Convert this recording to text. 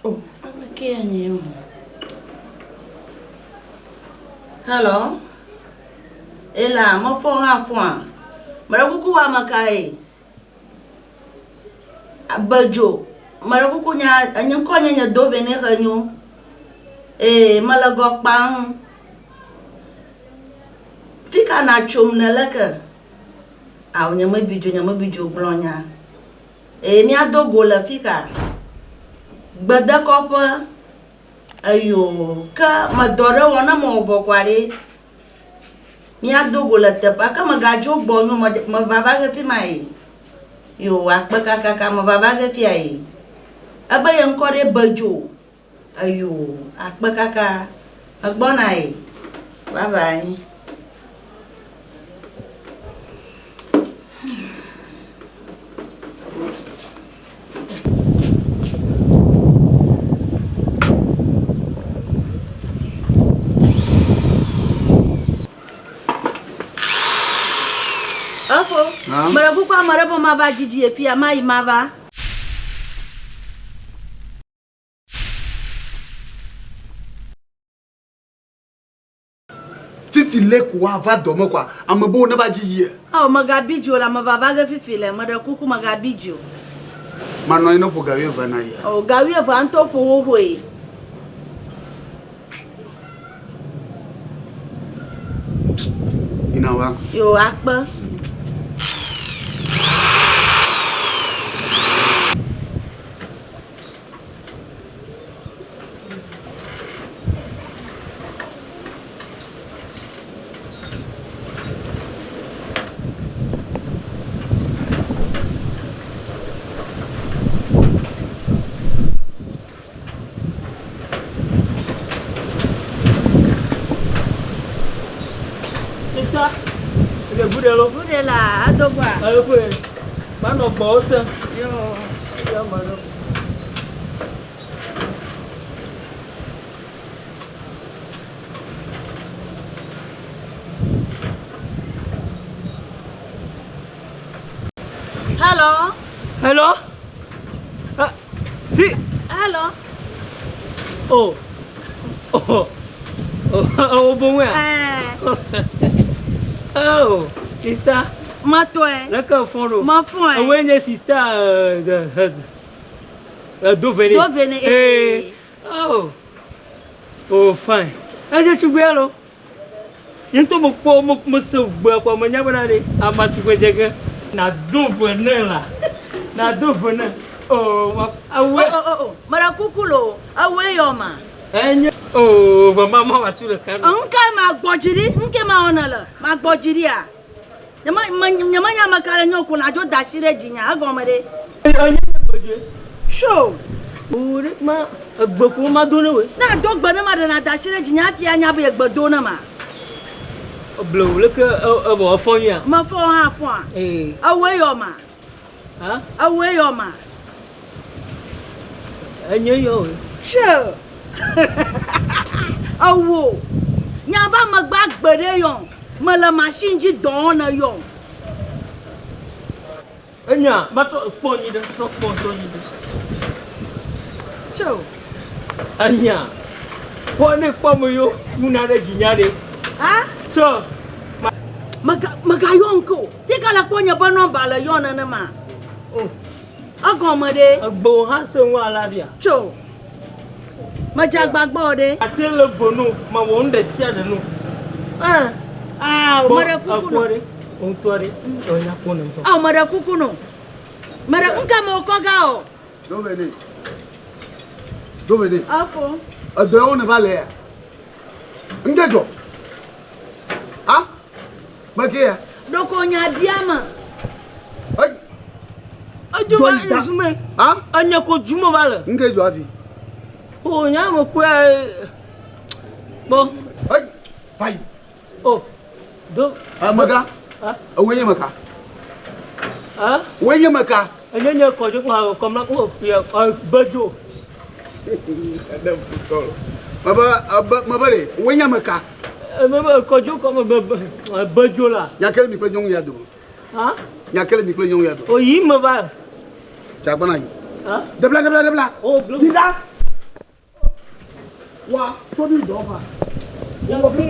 Oh, ame ke ya nye o. Hello. Ela, mefɔ hã fɔa. Meɖe kuku wɔ ame kae? Bedzo. Meɖe kuku nya, enye ŋkɔ nye nye do vɛ ne xe nyo. Ee, mele gɔ kpaŋ. Fika natsom ne leke? Ao, nye mebi dzo, nye mebi dzo gblɔ nya. Ee, míado go le fika? Gbedekɔƒe. Eyo, ke medɔ ɖe wɔ ne mewɔ vɔ kɔa ɖe, míado go le teƒea. Ke megadzo gbɔ nyo, meva va ge fi ma yi. Yo, akpe kakaka, meva va ge fia yi. Ebe ye ŋkɔ ɖe Bedzo. Eyo, akpe kaka, megbɔna yi. Bye bye. Efo, meɖe kuku ame ɖe be mava dzidzi efia, mayi mava. Titi lé ko woava dɔ me koa, ame be wo neva dzi yia. Ao, megabi dzi o le ame vava ge fifi le, meɖe kuku megabi dzi o. Manɔ anyi ne ƒo ga wuievea na yia. O, ga wuievea ŋutɔ ƒo xoxoe. Yina wa. Yo, akpe. Sista, ebe guɖe lo. Guɖe la, adogoa. Ayokoe, manɔ gbɔwo se. Yo. Eya ma ɖo. Hello. Hello. Uh, fi. Hello. Oh. Oh. Oh, oh, bon wɛ. Eh. Oh, sister. Matɔe. Leke fɔn ɖo? Mafɔn. Ewoe nye sister Dovene. Dovene. Eh. Oh. Oh, fine. Edze tugbe alo? Nye ŋutɔ mekpɔ mese gbe kɔ menya bena ɖe ama tugbe dze ge. Nado ve ne la. Nado ve ne. Oh, ewoe. Oh, oh, oh. Meɖe kuku lo. Ewoe yɔ ma. Enye. Oh, mama ma wòatu ɖeka nɔ. Ŋke ma gbɔ dzi ɖi. Ŋke ma wɔna le. Ma gbɔ dzi ɖia. Nyemenya ame ka le nye o ko nadzo da asi ɖe dzinye egɔme ɖe. Enye nye gbedzoe. Sho. O ɖe ma egbe ko ma do ne woe. Ne ado gbe ne ma ɖe na da asi ɖe dzinye hafi anya be egbe do ne ma. Blewu leke evɔ efɔ nyuia. Mefɔ hã fɔa. Ee. Ewoe yɔ ma. Ha? Ewoe yɔ ma. Enye yɔ o. Sho. Ewo. Nya ba megbe agbe ɖe yɔ. Mele machine dzi dɔ wɔm ne yɔ. Enya, matrɔ kpɔ nyi ɖe, trɔ kpɔ ŋutɔ nyi ɖe. Tso. Enya, kpɔ ne kpɔ me yo kuna ɖe dzinya ɖe. Ha? Tso. Mega, mega yɔ ŋke o. Fika le kpɔ nye be nɔmba le yɔ nenema. Oh. Egɔme ɖe. Egbewo hã se ŋu alabia. Tso. Medze agbagba o ɖe. Ate le go no, mewɔ nu ɖe sia ɖe no. Eh. Ao, meɖe kuku no. Ekpɔ ɖe, ŋutɔ ɖe, enya kpɔ ne ŋutɔ. Ao, meɖe kuku no. Meɖe, ŋka mewɔ kɔ ga o. Do ve ne. Do ve ne. Afo. Edɔ yawo ne va le ya. Ŋɖe dzɔ. Ha? Meke ya. Ɖeko nya bia me. Ei. Edzo va ezume. Ha? Enye ko dzume va le. Ŋɖe dzɔ avi. O nya me kpɔe. Kpɔ. Ei, va yi. O. Do. Amega. Ewoe nye meka. Ha? Woe nye meka. Enye nye kɔdzo kɔ kɔmla ko ya bedzo. Mebe ebe mebe ɖe woe nye meka. Mebe kɔdzo kɔ mebe bedzo la. Nya ke le mi kple nyɔnu ya dome. Ha? Nya ke le mi kple nyɔnu ya dome. O yi me va. Tsagbana yi. Ha? Debla debla debla. O blo. Yi ɖa. Wa tso mi dɔ va. Wɔ fi.